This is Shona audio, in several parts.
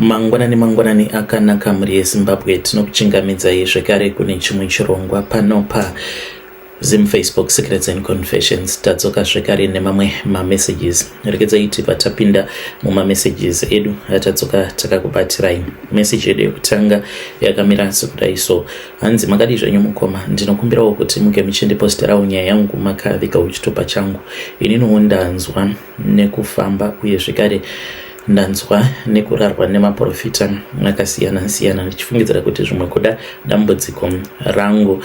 Mangwanani mangwanani akanaka mhuri yeZimbabwe, tinokuchingamidzai zvekare kune chimwe chirongwa pano pa Zim Facebook Secrets and Confessions. Tadzoka zvekare nemamwe mamessages. Regedzai tibva tapinda mumamessages edu atadzoka takakubatirai. Message yedu yekutanga yakamira sekudai so. Hanzi makadii zvenyu mukoma, ndinokumbirawo kuti muge muchindiposterawo nyaya yangu makaviga chitupa changu. Ininiwo ndanzwa nekufamba uye zvekare ndanzwa nekurarwa nemaprofita akasiyana siyana ndichifungidzira kuti zvimwe kuda dambudziko rangu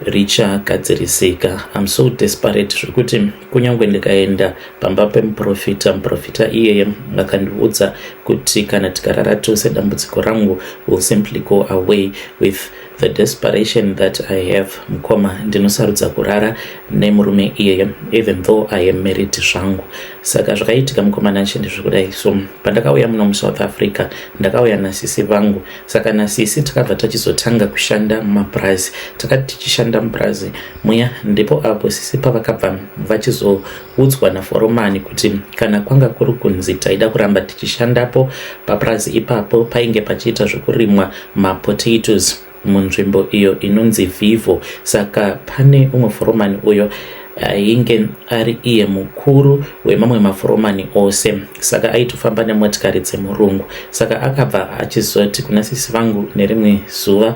richagadzirisika. I'm so desperate zvekuti kunyange ndikaenda pamba pemuprofita, muprofita iyeye akandiudza kuti kana tikarara tose dambudziko rangu will simply go away. With the desperation that I have, mukoma, ndinosarudza kurara nemurume iyeye even though I am married zvangu. Saka zvakaitika, mukoma Nashe, ndezvekudai so. Pandakauya muno muSouth Africa, ndakauya nasisi vangu. Saka nasisi takabva tachizotanga kushanda mumapurazi. Takati tichishanda mupurazi muya, ndipo apo sisi pavakabva vachizoudzwa naforomani kuti kana kwanga kuri kunzi taida kuramba tichishandapo papurazi ipapo, painge pachiita zvekurimwa mapotatoes munzvimbo iyo inonzi Vivo. Saka pane umwe foromani uyo ainge ari iye mukuru wemamwe maforomani ose, saka aitofamba nemotikari dzemurungu. Saka akabva achizoti kuna sisi vangu nerimwe zuva,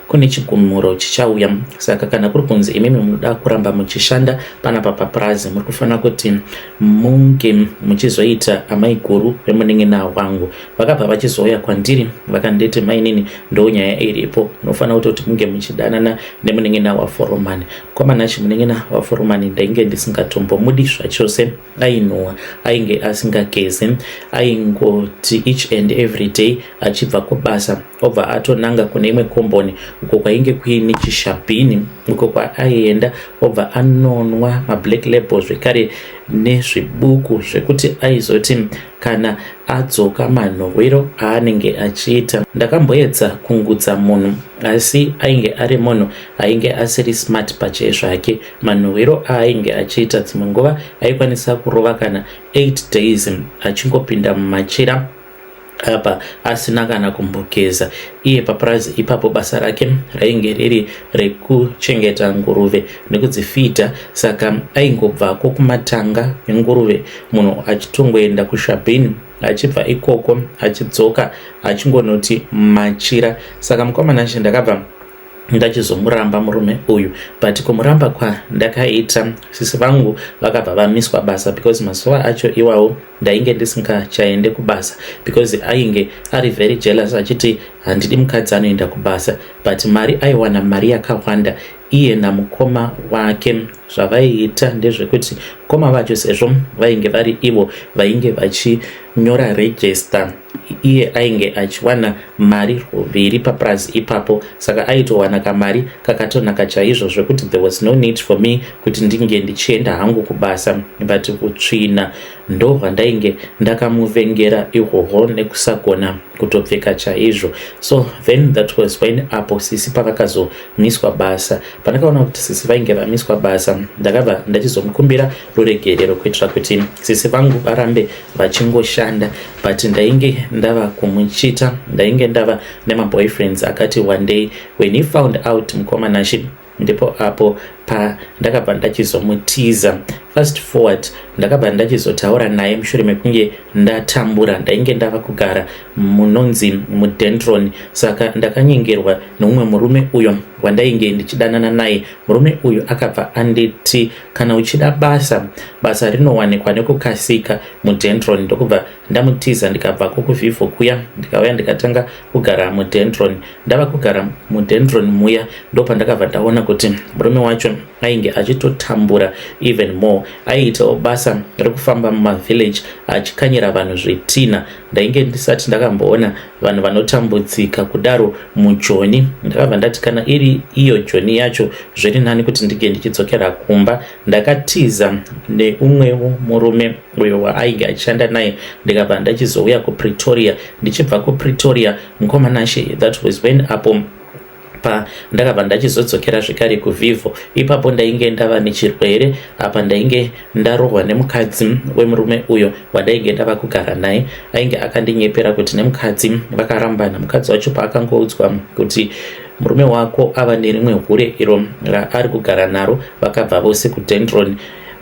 kune chigumuro chichauya, saka kana kuri kunzi imimi munoda kuramba muchishanda panapa papurazi, muri kufanira kuti munge muchizoita amai guru vemunin'ina wangu. Vakabva vachizouya kwandiri vakanditi, "Mainini, ndo nyaya iripo, munofanira kutoti munge muchidanana nemunin'ina waforomani." Mukoma Nashe, munin'ina waforomani ndainge ndisingatombomudi zvachose. Ainhuhwa, ainge asingagezi, aingoti each and every day achibva kubasa obva atonanga kune imwe komboni uko kwainge kuine chishebeen, uko kwaaienda obva anonwa mablack label zvekare nezvibuku, zvekuti aizoti kana adzoka manhuhwiro aanenge achiita. Ndakamboedza kungudza munhu, asi ainge ari munhu ainge asiri smart pachezvake. Manhuhwiro aainge achiita, dzimwe nguva aikwanisa kurova kana 8 days achingopinda mumachira apa asina kana kumbogeza. Iye papurazi ipapo basa rake rainge riri rekuchengeta nguruve nekudzifidha, saka aingobvako kumatanga enguruve munhu achitongoenda kushebeen, achibva ikoko achidzoka achingonoti machira. Saka mukoma Nashe, ndakabva ndachizomuramba murume uyu, but kumuramba kwandakaita, sisi vangu vakabva vamiswa basa because mazuva acho iwawo ndainge ndisingachaende kubasa because ainge ari very jealous, achiti handidi mukadzi anoenda kubasa. But mari aiwana mari yakawanda iye namukoma wake. Zvavaiita ndezvekuti mukoma vacho, sezvo vainge vari ivo vainge vachinyora register, iye ainge achiwana mari ruviri papurazi ipapo. Saka aitowana kamari kakatonaka chaizvo zvekuti there was no need for me kuti ndinge ndichienda hangu kubasa. But kutsvina ndo hwandainge ndakamuvengera ihwohwo nekusagona kutopfeka chaizvo. So then that was when apo sisi pavakazomiswa basa. Pandakaona kuti sisi vainge vamiswa basa, ndakabva ndachizomukumbira ruregerero kuitira kuti sisi vangu varambe vachingoshanda. But ndainge ndava kumuchita, ndainge ndava nemaboyfriends akati one day. When he found out, mukoma Nashe, ndipo apo pandakabva ndachizomutiza. Fast forward, ndakabva ndachizotaura naye mushure mekunge ndatambura. Ndainge ndava kugara munonzi muDendron. Saka ndakanyengerwa neumwe murume uyo wandainge ndichidanana naye. Murume uyu akabva anditi, "Kana uchida basa, basa rinowanikwa nekukasika muDendron." Ndokubva ndamutiza, ndikabvako kuVivo kuya, ndikauya ndikatanga kugara muDendron. Ndava kugara muDendron muya, ndopandakabva ndaona kuti murume wacho ainge achitotambura even more. Aiitawo basa rekufamba mumavillage achikanyira vanhu zvitina. Ndainge ndisati ndakamboona vanhu vanotambudzika kudaro mujoni. Ndakabva ndati kana iri iyo joni yacho, zviri nani kuti ndinge ndichidzokera kumba. Ndakatiza neumwewo murume uyo waainge achishanda naye, ndikabva ndachizouya kuPretoria. Ndichibva kuPretoria, mukoma Nashe, that was when apo Apa ndakabva ndachizodzokera zvekare kuVivo. Ipapo ndainge ndava nechirwere, apa ndainge ndarohwa nemukadzi wemurume uyo wandainge ndava kugara naye. Ainge akandinyepera kuti nemukadzi vakarambana. Mukadzi wacho paakangoudzwa kuti murume wako ava nerimwe hure iro raari kugara naro, vakabva vose kuDendron.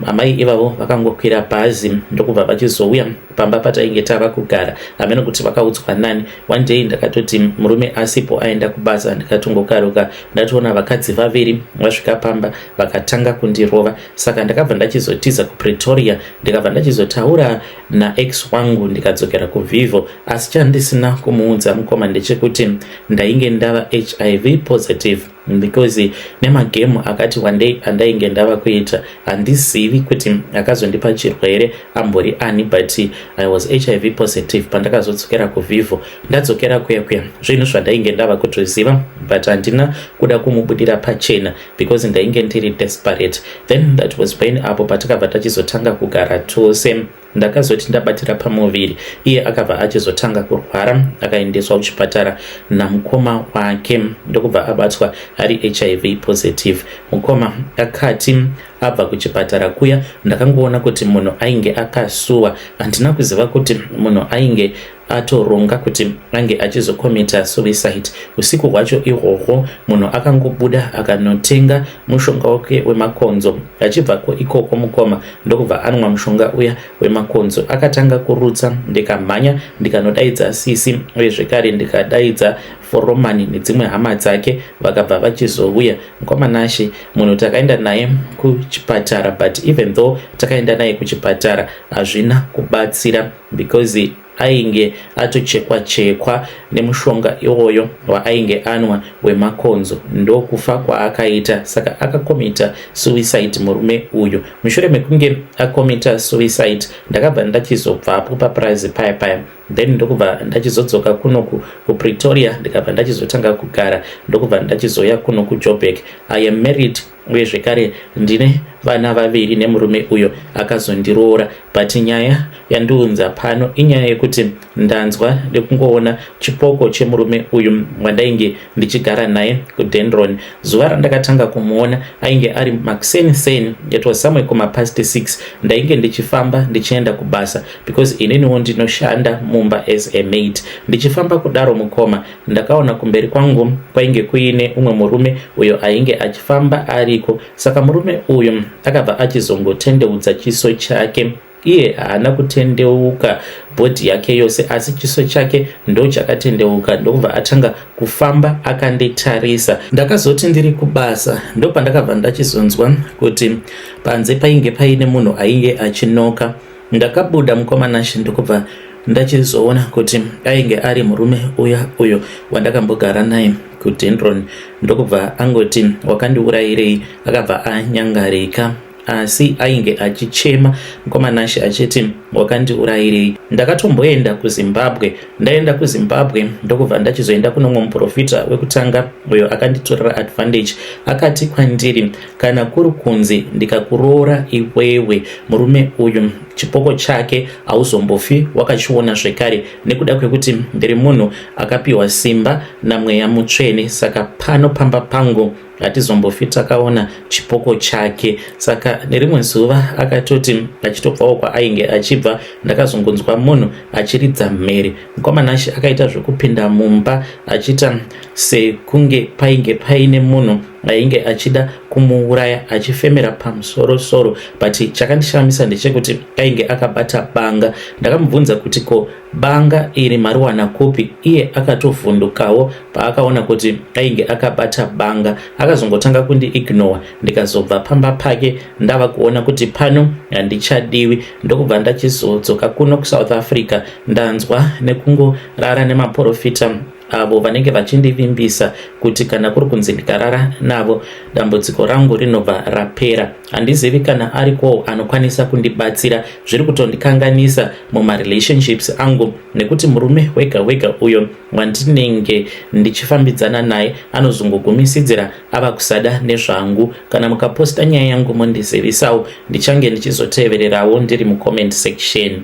Amai ivavo vakangokwira bhazi ndokubva vachizouya pamba patainge tava kugara. Hameno kuti vakaudzwa nani. One day ndakatoti murume asipo aenda kubasa, ndikatongokaruka ndatoona vakadzi vaviri vasvika pamba vakatanga kundirova. Saka ndakabva ndachizotiza kuPretoria, ndikabva ndachizotaura naex wangu ndikadzokera kuVivo. Asi chandisina kumuudza mukoma ndechekuti ndainge ndava HIV positive, because nemagemu akati wandei andainge ndava kuita, handizivi kuti akazondipa chirwere ambori ani, but I was HIV positive pandakazodzokera kuVivo. Ndadzokera kuya kuya, zvinhu zvandainge ndava kutoziva, but handina kuda kumubudira pachena because ndainge ndiri desperate. Then that was when apo patakabva tachizotanga kugara tose. Ndakazoti ndabatira pamuviri, iye akabva achizotanga kurwara, akaendeswa kuchipatara namukoma wake, ndokubva abatwa ari HIV positive. Mukoma akati abva kuchipatara kuya, ndakangoona kuti munhu ainge akasuwa. Handina kuziva kuti munhu ainge atoronga kuti ange achizokomita suicide. Usiku hwacho ihwohwo munhu akangobuda akanotenga mushonga wake wemakonzo. Achibvako ikoko mukoma, ndokubva anwa mushonga uya wemakonzo, akatanga kurutsa. Ndikamhanya ndikanodaidza sisi, uye zvekare ndikadaidza foromani nedzimwe hama dzake, vakabva vachizouya. Mukoma Nashe, munhu takaenda naye kuchipatara, but even though takaenda naye kuchipatara, hazvina kubatsira because ainge atochekwa chekwa nemushonga iwoyo waainge anwa wemakonzo, ndokufa kwaakaita. Saka akakomita suicide murume uyu. Mushure mekunge akomita suicide, ndakabva ndachizobvapo papurazi paya paya, then ndokubva ndachizodzoka kunoku kuPretoria, ndikabva ndachizotanga kugara, ndokubva ndachizoya kuno kuJoburg. I am married, uye zvekare ndine vana vaviri nemurume uyo akazondiroora. But nyaya yandiunza pano inyaya yekuti ndanzwa nekungoona chipoko chemurume uyu wandainge ndichigara naye kuDendron. Zuva randakatanga kumuona ainge ari makuseni seni, it was somewhere kumapast 6. Ndainge ndichifamba ndichienda kubasa because ininiwo ndinoshanda mumba as a maid. Ndichifamba kudaro mukoma, ndakaona kumberi kwangu kwainge kuine umwe murume uyo ainge achifamba ariko. Saka murume uyu akabva achizongotendeudza chiso chake. Iye haana kutendeuka body yake yose, asi chiso chake ndo chakatendeuka, ndokubva atanga kufamba akanditarisa. Ndakazoti ndiri kubasa, ndopandakabva ndachizonzwa kuti panze painge paine munhu ainge achinoka. Ndakabuda mukoma Nashe, ndokubva ndachizoona kuti ainge ari murume uya uyo wandakambogara naye kuDendron, ndokubva angoti, "Wakandiurayirei?" Akabva anyangarika, asi ainge achichema mukoma Nashe achiti, "Wakandiurayirei?" Ndakatomboenda kuZimbabwe. Ndaenda kuZimbabwe, ndokubva ndachizoenda kunomwe muprofita wekutanga uyo akanditorera advantage. Akati kwandiri, "Kana kuri kunzi ndikakuroora iwewe, murume uyu chipoko chake hauzombofi wakachiona zvekare, nekuda kwekuti ndiri munhu akapiwa simba namweya mutsvene, saka pano pamba pangu hatizombofi takaona chipoko chake." Saka nerimwe zuva akatoti achitobvawo kwaainge achibva, ndakazongonzwa munhu achiridza mhere. Mukoma Nashe, akaita zvekupinda mumba achiita sekunge painge paine munhu ainge achida kumuuraya, achifemera pamusorosoro, but chakandishamisa ndechekuti ainge akabata banga. Ndakamubvunza kuti, "Ko banga iri mariwana kupi?" Iye akatovhundukawo paakaona kuti ainge akabata banga. Akazongotanga kundiignora, ndikazobva pamba pake ndava kuona kuti pano handichadiwi, ndokubva ndachizodzoka kuno kuSouth Africa. Ndanzwa nekungorara nemaprofita avo vanenge vachindivimbisa kuti kana kuri kunzi ndikarara navo, dambudziko rangu rinobva rapera. Handizivi kana arikowo anokwanisa kundibatsira. Zviri kutondikanganisa mumarelationships angu, nekuti murume wega wega uyo wandinenge ndichifambidzana naye anozongogumisidzira ava kusada nezvangu. Kana mukaposta nyaya yangu, mondizivisawo, ndichange ndichizotevererawo ndiri mucomment section.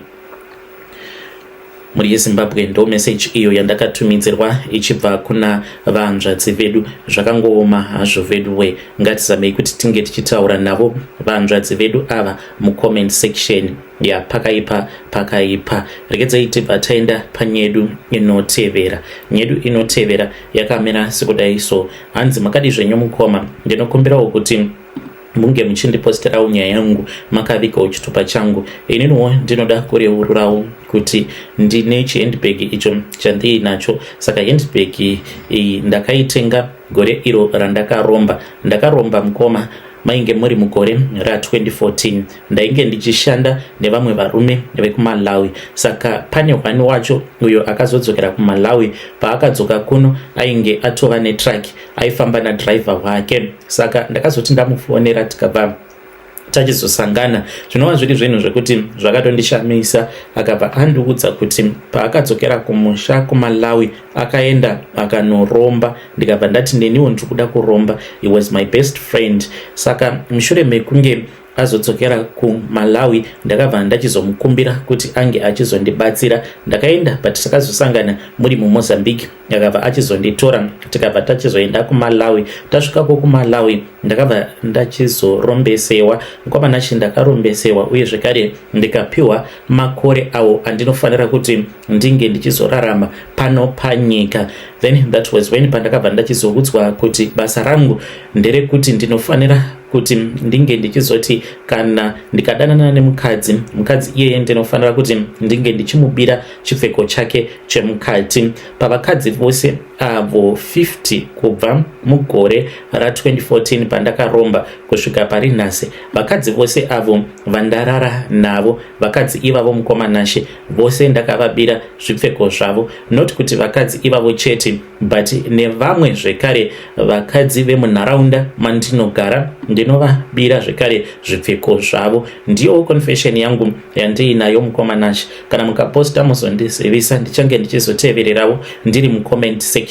Mhuri yeZimbabwe, ndo message iyo yandakatumidzirwa ichibva kuna vanzvadzi vedu. Zvakangooma hazvo vedu we. Ngatizamei kuti tinge tichitaura navo vanzvadzi vedu ava mucomment section. Ya, pakaipa, pakaipa. Regedzai tibva taenda panyedu inotevera. Nyedu inotevera yakamira sekudai so. Hanzi, "Makadi zvenyu mukoma? Ndinokumbirawo kuti munge muchindiposterawo nyaya yangu makavigawo chitupa changu. Ininiwo ndinoda kureururawo kuti ndine chihandbag icho chandiinacho. Saka handbag iyi ndakaitenga gore iro randakaromba. Ndakaromba, mukoma, mainge muri mugore ra2014. Ndainge ndichishanda nevamwe varume vekuMalawi. Saka pane hwani wacho uyo akazodzokera kuMalawi. Paakadzoka kuno ainge atova netruck, aifamba nadhiraivha wake. Saka ndakazoti ndamufonera, tikabva tachizosangana, zvinova zviri zvinhu zvekuti zvakatondishamisa. Akabva andiudza kuti paakadzokera kumusha kuMalawi akaenda akanoromba. Ndikabva ndati neniwo ndiri kuda kuromba. He was my best friend. Saka mushure mekunge azodzokera kuMalawi, ndakabva ndachizomukumbira kuti ange achizondibatsira. Ndakaenda, but takazosangana muri muMozambique. Akabva achizonditora, tikabva tachizoenda kuMalawi. Tasvikako kuMalawi, ndakabva ndachizorombesewa. Mukwamanachi, ndakarombesewa uye zvekare ndikapiwa makore awo andinofanira kuti ndinge ndichizorarama pano panyika. Then that was when pandakabva ndachizoudzwa kuti basa rangu nderekuti ndinofanira kuti ndinge ndichizoti kana ndikadanana nemukadzi, mukadzi iyeye ndinofanira kuti ndinge ndichimubira chipfeko chake chemukati. Pavakadzi vose avo 50, kubva mugore ra2014 pandakaromba kusvika pari nhasi, vakadzi vose avo vandarara navo, vakadzi ivavo, mukomanashe, vose ndakavabira zvipfeko zvavo. Not kuti vakadzi ivavo chete, but nevamwe zvekare vakadzi vemunharaunda mandinogara, ndinovabira zvekare zvipfeko zvavo. Ndiyowo confession yangu yandiinayo, mukomanashe. Kana mukaposta muzondizivisa, ndichange ndichizotevererawo ndiri mucomment section.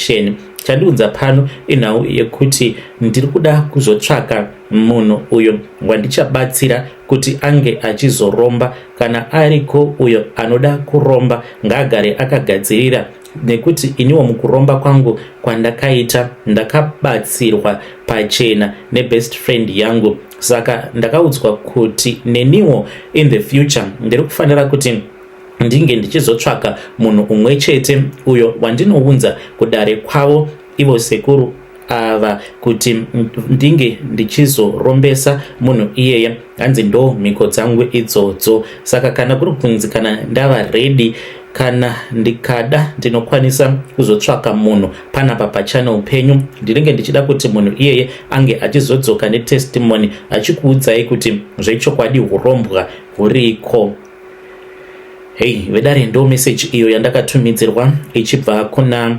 Chandiudza pano inhau yekuti ndiri kuda kuzotsvaka munhu uyo wandichabatsira kuti ange achizoromba. Kana ariko uyo anoda kuromba, ngaagare akagadzirira, nekuti iniwo mukuromba kwangu kwandakaita ndakabatsirwa pachena nebest friend yangu. Saka ndakaudzwa kuti neniwo in the future ndiri kufanira kuti ndinge ndichizotsvaka munhu umwe chete uyo wandinounza kudare kwavo ivo sekuru ava, kuti ndinge ndichizorombesa munhu iyeye. Hanzi ndo mhiko dzangu idzodzo. Saka kana kuri kunzi kana ndava ready, kana ndikada, ndinokwanisa kuzotsvaka munhu panapa pachannel penyu. Ndinenge ndichida kuti munhu iyeye ange achizodzoka netestimony achikuudzai kuti zvechokwadi urombwa huriko." Hei vedare, ndo message iyo yandakatumidzirwa ichibva kuna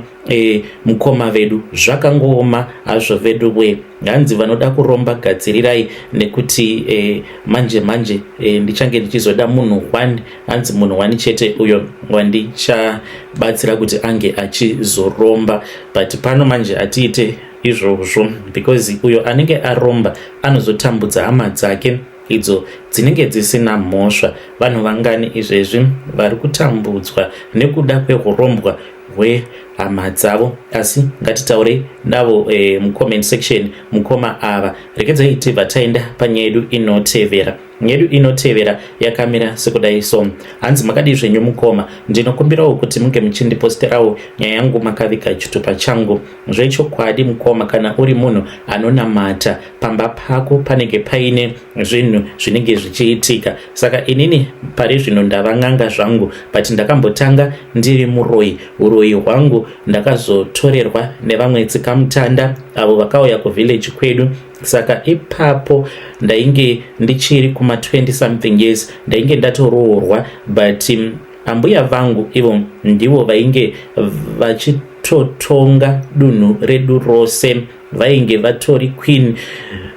mukoma vedu. Zvakangooma hazvo vedu we. Hanzi vanoda kuromba gadzirirai, nekuti manje manje ndichange ndichizoda munhu one. Hanzi munhu one chete uyo wandichabatsira kuti ange achizoromba. But pano manje hatiite izvozvo, because uyo anenge aromba anozotambudza hama dzake idzo dzinenge dzisina mhosva. Vanhu vangani izvezvi vari kutambudzwa nekuda kweurombwa hwehama dzavo? Asi ngatitaurei navo mucomment section, mukoma ava. Regedzai tibva taenda panyaya yedu inotevera. Nyedu inotevera yakamira sekudai so. Hanzi, "Makadii zvenyu mukoma? Ndinokumbirawo kuti munge muchindiposterawo nyaya yangu makaviga chitupa changu. Zvechokwadi mukoma, kana uri munhu anonamata, pamba pako panenge paine zvinhu zvinenge zvichiitika. Saka inini pari zvino ndava n'anga zvangu, but ndakambotanga ndiri muroyi. Uroyi hwangu ndakazotorerwa nevamwe tsikamutanda avo vakauya kuvillage kwedu. Saka ipapo ndainge ndichiri kuma20 something years, ndainge ndatoroorwa, but ambuya vangu ivo ndivo vainge vachitotonga dunhu redu rose. Vainge vatori queen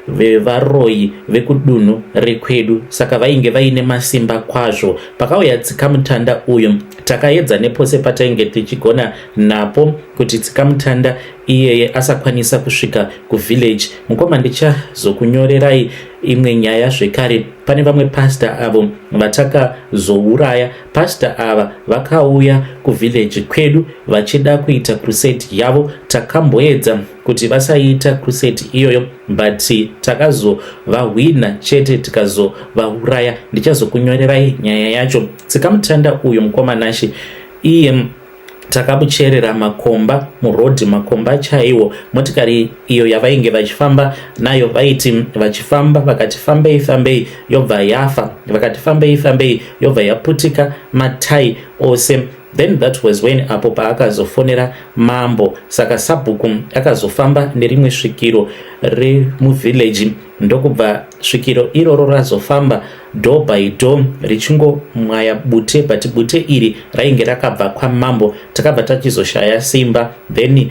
vevaroyi vekudunhu rekwedu, saka vainge vaine masimba kwazvo. Pakauya tsikamutanda uyu, takaedza nepose patainge tichigona napo kuti tsikamutanda iyeye asakwanisa kusvika kuvillage. Mukoma, ndichazokunyorerai." Imwe nyaya zvekare, pane vamwe pasta avo vatakazouraya. Pasta ava vakauya kuvillage kwedu vachida kuita crusade yavo. Takamboedza kuti vasaita crusade iyoyo, but takazovahwina chete, tikazovauraya. Ndichazokunyorerai nyaya yacho. Tsikamutanda uyu, mukomanashe, iye takamucherera makomba murodhi, makomba chaiwo. Motikari iyo yavainge vachifamba nayo, vaiti vachifamba, vakati fambei fambei, yobva yafa, vakati fambei fambei, yobva yaputika matai ose. Then that was when apo paakazofonera mambo. Saka sabhuku akazofamba nerimwe svikiro remuvillage, ndokubva svikiro iroro razofamba door by door richingomwaya bute, but bute iri rainge rakabva kwamambo. Takabva tachizoshaya simba. Then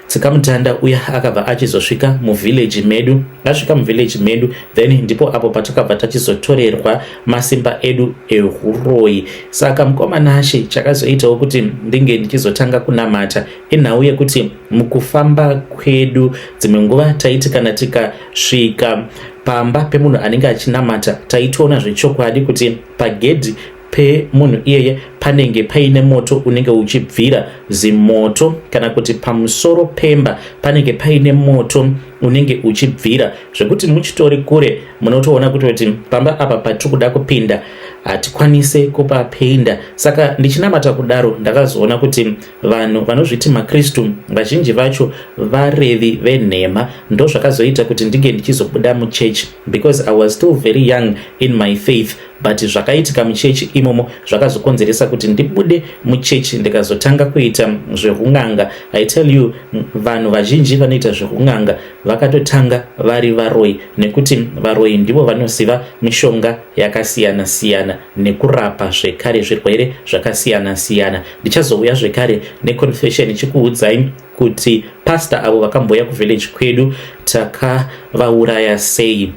tsikamutanda uya akabva achizosvika muvillage medu. Asvika muvillage medu, then ndipo apo patakabva tachizotorerwa masimba edu ehuroyi. Saka mukomanashe, chakazoitawo kuti ndinge ndichizotanga kunamata inhau yekuti mukufamba kwedu, dzimwe nguva taiti kana tikasvika pamba pemunhu anenge achinamata, taitoona zvechokwadi kuti pagedhi pemunhu iyeye panenge paine moto unenge uchibvira zimoto, kana kuti pamusoro pemba panenge paine moto unenge uchibvira, zvekuti muchitori kure munotoona kutoti pamba apa patiri kuda kupinda hatikwanise kupapinda. Saka ndichinamata kudaro, ndakazoona kuti vanhu vanozviti maKristu vazhinji vacho varevi venhema. Ndo zvakazoita kuti ndinge ndichizobuda muchechi, because I was still very young in my faith, but zvakaitika muchechi imomo zvakazokonzeresa kuti ndibude muchechi, ndikazotanga kuita zveun'anga. I tell you, vanhu vazhinji vanoita zveun'anga vakatotanga vari varoi, nekuti varoi ndivo vanoziva mishonga yakasiyana-siyana nekurapa zvekare zvirwere zvakasiyana-siyana. Ndichazouya zvekare neconfession ichikuudzai kuti pasta avo vakamboya kuvillage kwedu takavauraya sei.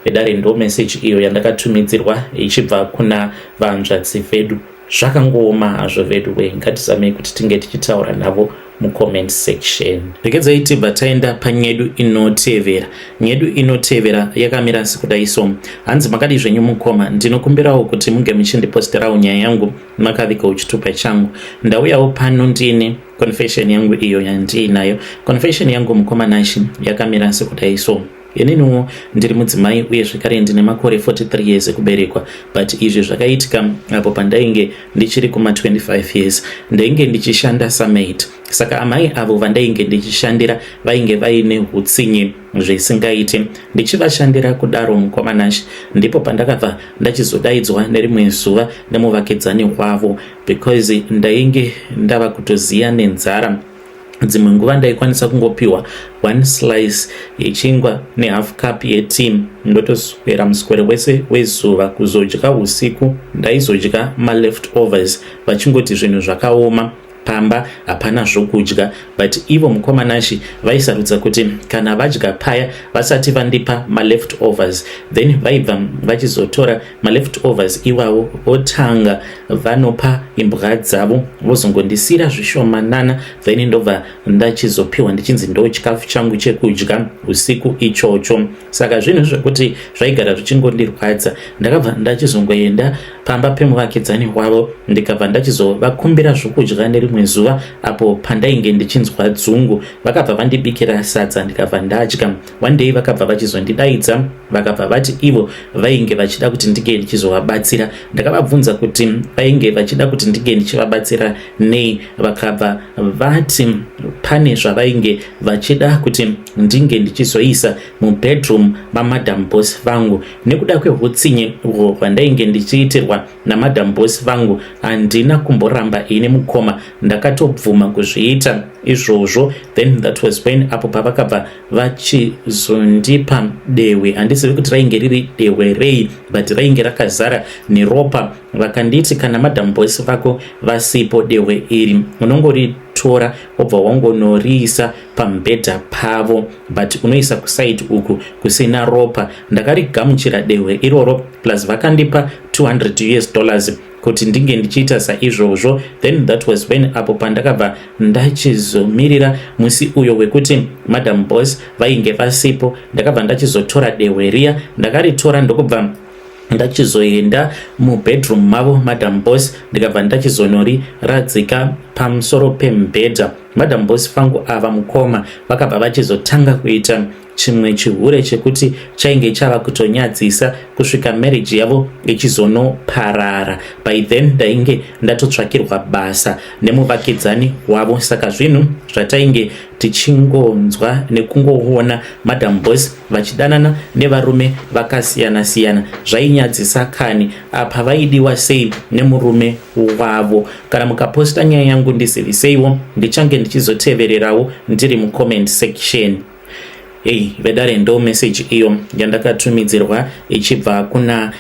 Vedare, ndo meseji iyo yandakatumidzirwa ichibva kuna vanzvadzi vedu. Zvakangooma hazvo vedu we. Ngatizamei kuti tinge tichitaura navo mucomment section. Regedzai tibva taenda panyedu inotevera. Nyedu inotevera yakamira sekudai so. Hanzi, "Makadi zvenyu mukoma? Ndinokumbirawo kuti munge muchindiposterawo nyaya yangu makavigawo chitupa changu. Ndauyawo pano ndine confession yangu iyo yandiinayo. Confession yangu, mukoma Nashi, yakamira sekudai so. Ininiwo ndiri mudzimai uye zvekare ndine makore 43 years ekuberekwa, but izvi zvakaitika apo pandainge ndichiri kuma25 years. Ndainge ndichishanda samaid. Saka amai avo vandainge ndichishandira vainge vaine utsinye zvisingaiti. Ndichivashandira kudaro, mukomanashi, ndipo pandakabva ndachizodaidzwa nerimwe zuva nemuvakidzani wavo, because ndainge ndava kutoziya nenzara. Dzimwe nguva ndaikwanisa kungopiwa one slice yechingwa nehalf cup yetea, ndotoswera muswere wese wezuva. Kuzodya usiku ndaizodya maleftovers, vachingoti zvinhu zvakaoma pamba, hapana zvokudya. But ivo, mukomanashi, vaisarudza kuti kana vadya paya vasati vandipa maleftovers, then vaibva vachizotora maleftovers iwawo, votanga vanopa imbwa dzavo, vozongondisiyira zvishomanana, then ndobva ndachizopiwa ndichinzi ndo chikafu changu chekudya usiku ichocho. Saka zvinhu zvekuti zvaigara zvichingondirwadza. Ndakabva ndachizongoenda pamba pemuvakidzani wavo, ndikabva ndachizovakumbira zvokudya nerimwe zuva apo pandainge ndichinzwa dzungu. Vakabva vandibikira sadza, ndikabva ndadya. One day vakabva vachizondidaidza, vakabva vati ivo vainge vachida kuti ndinge ndichizovabatsira. Ndakavabvunza kuti vainge vachida kuti ndinge ndichivabatsira nei. Vakabva vati pane zvavainge vachida kuti ndinge ndichizoisa mubedroom mamadam boss vangu. Nekuda kweutsinye uhwo hwandainge ndichiitirwa namadam boss vangu, handina kumboramba ini, mukoma. Ndakatobvuma kuzviita izvozvo. Then that was when apo pavakabva vachizondipa dehwe. Handizivi kuti rainge riri dehwe rei, but rainge rakazara neropa. Vakanditi, "Kana madam boss vako vasipo, dehwe iri unongoritora, wobva wangonoriisa pamubhedha pavo, but unoisa kuside uku kusina ropa." Ndakarigamuchira dehwe iroro, plus vakandipa 200 US dollars. Kuti ndinge ndichiita saizvozvo. Then that was when apo pandakabva ndachizomirira musi uyo wekuti Madam Boss vainge vasipo. Ndakabva ndachizotora dehwe riya, ndakaritora ndokubva ndachizoenda mubedroom mavo Madam Boss, ndikabva ndachizonoriradzika pamusoro pemubhedha. Madam Boss vangu ava, mukoma, vakabva vachizotanga kuita chimwe chihure chekuti chainge chava kutonyadzisa kusvika marriage yavo ichizonoparara. By then ndainge ndatotsvakirwa basa nemuvakidzani wavo, saka zvinhu zvatainge tichingonzwa nekungoona Madam Boss vachidanana nevarume vakasiyana-siyana zvainyadzisa kani. Apa vaidiwa sei nemurume wavo? Kana mukaposta nyaya yangu, ndiziviseiwo, ndichange ndichizotevererawo ndiri mucomment section. Ei vedare, ndo message iyo yandakatumidzirwa ichibva kuna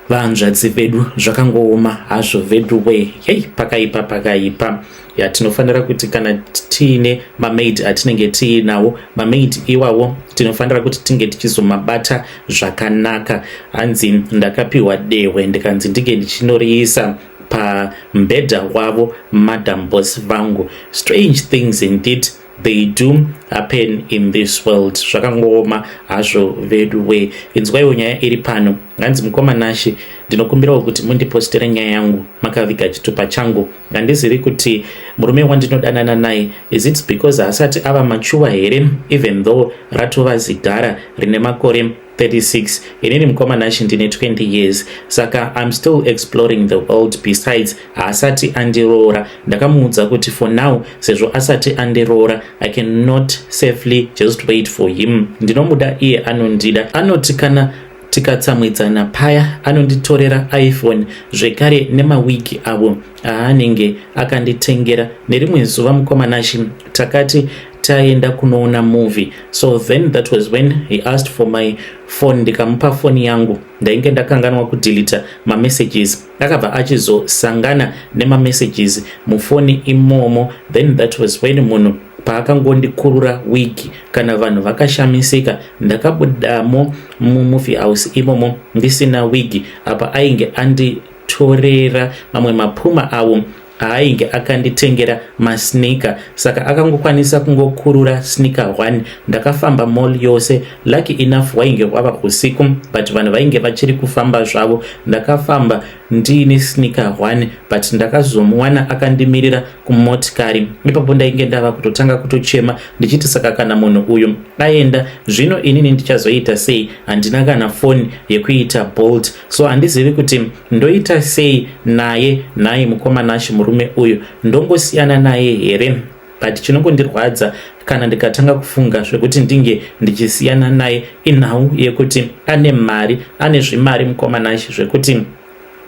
vanzvadzi vedu. Zvakangooma hazvo vedu we. Hei, pakaipa, pakaipa. Yatinofanira kuti kana tiine mamaid atinenge tiinawo, mamaid iwawo tinofanira kuti tinge tichizomabata zvakanaka. Hanzi ndakapiwa dehwe, ndikanzi ndinge ndichinoriisa pamubhedha wavo Madam Boss vangu. Strange things indeed, they do happen in this world. Zvakangooma hazvo vedu we. Inzwaiwo nyaya iri pano. Hanzi, "Mukoma Nashe, ndinokumbirawo kuti mundipostere nyaya yangu makaviga chitupa changu. Handizivi kuti murume wandinodanana naye, is it because haasati ava mature here, even though ratova zidhara rine makore 36. Inini, mukoma Nashe, ndine 20 years, saka I'm still exploring the world. Besides, haasati andiroora. Ndakamuudza kuti for now, sezvo asati andiroora, I cannot safely just wait for him. Ndinomuda, iye anondida. Anoti kana tikatsamwidzana paya anonditorera iPhone zvekare nemawigi avo aanenge akanditengera. Nerimwe zuva, mukoma Nashe, takati taenda kunoona movie, so then that was when he asked for my phone. Ndikamupa foni yangu. Ndainge ndakanganwa kudeleta mamessages. Akabva achizosangana nemamessages mufoni imomo. Then that was when munhu paakangondikurura wigi. Kana vanhu vakashamisika. Ndakabudamo mumovie house imomo ndisina wigi. Apa ainge anditorera mamwe mapuma avo aainge akanditengera, masneaker, saka akangokwanisa kungokurura sneaker 1. Ndakafamba mall yose. Lucky enough wainge wava usiku, but vanhu vainge vachiri kufamba zvavo. Ndakafamba ndiine sneaker 1, but ndakazomuwana akandimirira kumotikari. Ipapo ndainge ndava kutotanga kutochema ndichiti, saka kana munhu uyu aenda zvino, inini ndichazoita sei? Handina kana foni yekuita Bolt, so handizivi kuti ndoita sei naye. Nhai mukoma Nashe, murume uyu ndongosiyana naye here? But chinongondirwadza kana ndikatanga kufunga zvekuti ndinge ndichisiyana naye inhau yekuti ane mari, ane zvimari, mukoma Nashe, zvekuti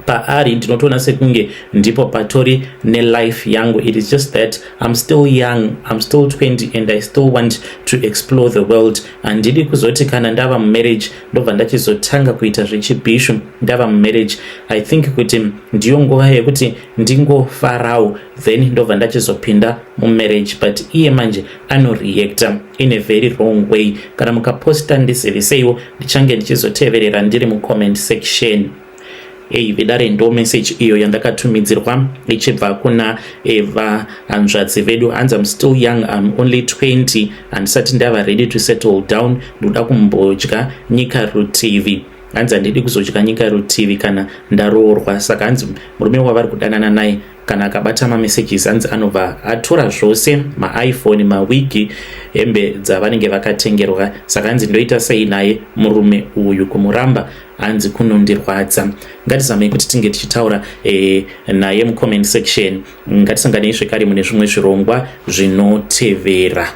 paari ndinotoona sekunge ndipo patori nelife yangu. It is just that I'm still young, I'm still 20 and I still want to explore the world. Handidi kuzoti kana ndava mumarriage ndobva ndachizotanga kuita zvechibhishu ndava mumarriage. I think kuti ndiyo nguva yekuti ndingofarawo, then ndobva ndachizopinda mumarriage, but iye manje anoreacta in a very wrong way. Kana mukaposta, ndiziviseiwo, ndichange ndichizoteverera ndiri mucomment section." Ei vedare, ndo message iyo yandakatumidzirwa ichibva kuna vahanzvadzi vedu. Hanzi, "I'm still young, I'm only 20, handisati ndava ready to settle down. Ndoda kumbodya nyika rutivi." Hanzi, "Handidi kuzodya nyika rutivi kana ndaroorwa." Saka hanzi murume wavari kudanana naye, kana akabata mamessages, hanzi anobva atora zvose, maiPhone, mawigi, hembe dzavanenge vakatengerwa. Saka hanzi, "Ndoita sei naye murume uyu? Kumuramba, hanzi kunondirwadza." Ngatizamei kuti tinge tichitaura naye mucomment section. Ngatisanganei zvekare mune zvimwe zvirongwa zvinotevera.